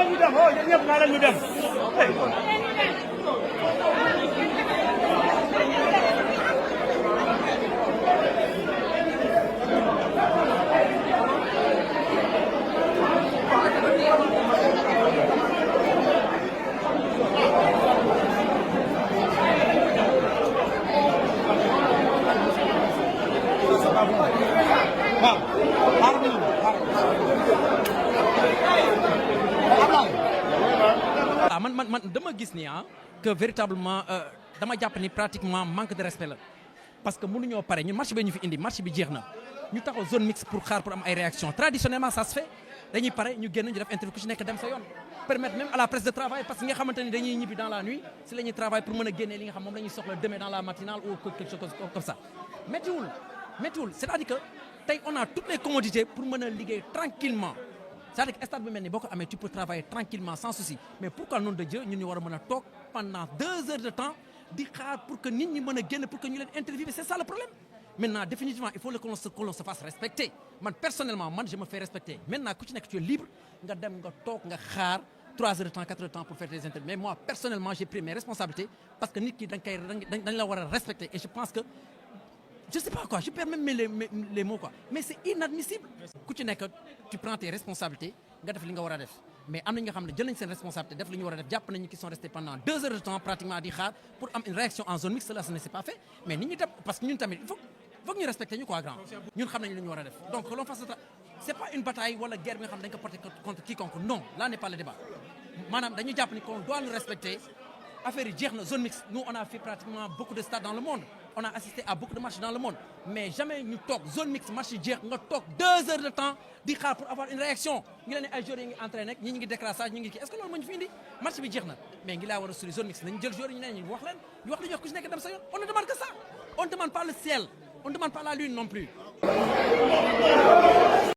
ñu dem oh yéen ñëpp naa ñu dem. man dama gis ni que véritablement dama jàpp ni pratiquement manque de respect la parce que mënuñoo pare ñun marché bi ñu fi indi marché bi jeex na ñu taxaw zone mixte pour xaar pour am ay réaction traditionnellement ça se fait dañuy pare ñu génn ñu def interview ku ci nekk dem sa yoon permettre même à la presse de travail parce que nga xamante ni dañuy ñibbi dans la nuit si la ñuy travail pour mën a génnee li nga xam moom la ñuy soxla demain dans la matinale ou quelque chose comme ça méttiwul c'est-à-dire que tey on a toutes les commodités pour mën a liggéey tranquillement c'est-à-dire que stade bi mel ni boo ko amee tu peux travailler tranquillement sans souci mais pourquoi nom de Dieu ñun ñu war a mën a toog pendant 2 heures de temps di xaar pour que nit ñi mën a génn pour que ñu leen interviewer c'est ça le problème maintenant définitivement il faut que l'on se fasse respecter man personnellement je me fais respecter maintenant ku ci nekk tu es libre nga dem nga toog nga xaar 3 heures de temps 4 heures de temps pour faire des interviews mais moi personnellement j'ai pris mes responsabilités parce que nit ki dañ la war a respecter et je pense que je sais pas quoi je perds même les mots quoi mais c'est inadmissible ku ci nekk tu prends tes responsabilités nga def li nga war a def mais am na ñi nga xam ne jël nañ seen responsabilité def li ñu war a def jàpp nañu qui sont restés pendant 2 heures de temps pratiquement di xaar pour am une réaction en zone mixte cela ce n'est pas fait mais nit ñi tam parce que ñun tamit il faut que ñu respecter ñu quoi grand ñun xam nañu li ñu war a def donc que l'on fasse c'est pas une bataille wala guerre bi nga xam ne dañ ko porter contre quiconque non là n'est pas le débat maanaam dañu jàpp ni qu'on doit nous respecter affaire yi jeex na zone mixte nous on a fait pratiquement beaucoup de stades dans le monde on a assisté à beaucoup de matchs dans le monde mais jamais ñu toog zone mixte match yi jeex nga toog 2 heures de temps di xaar pour avoir une réaction ngi leen ne ay joueurs yi ngi entraîné ñi ngi décrassage ñi ngi kii est-ce que loolu moo ñu fi indi match bi jeex na mais ngi laa war a suri zone mixte nañu jël joueurs yi ñu ne ñu wax leen ñu wax li ñu wax ku ci nekk dem sa yoon on ne demande que ça on ne demande pas le ciel on ne demande pas la lune non plus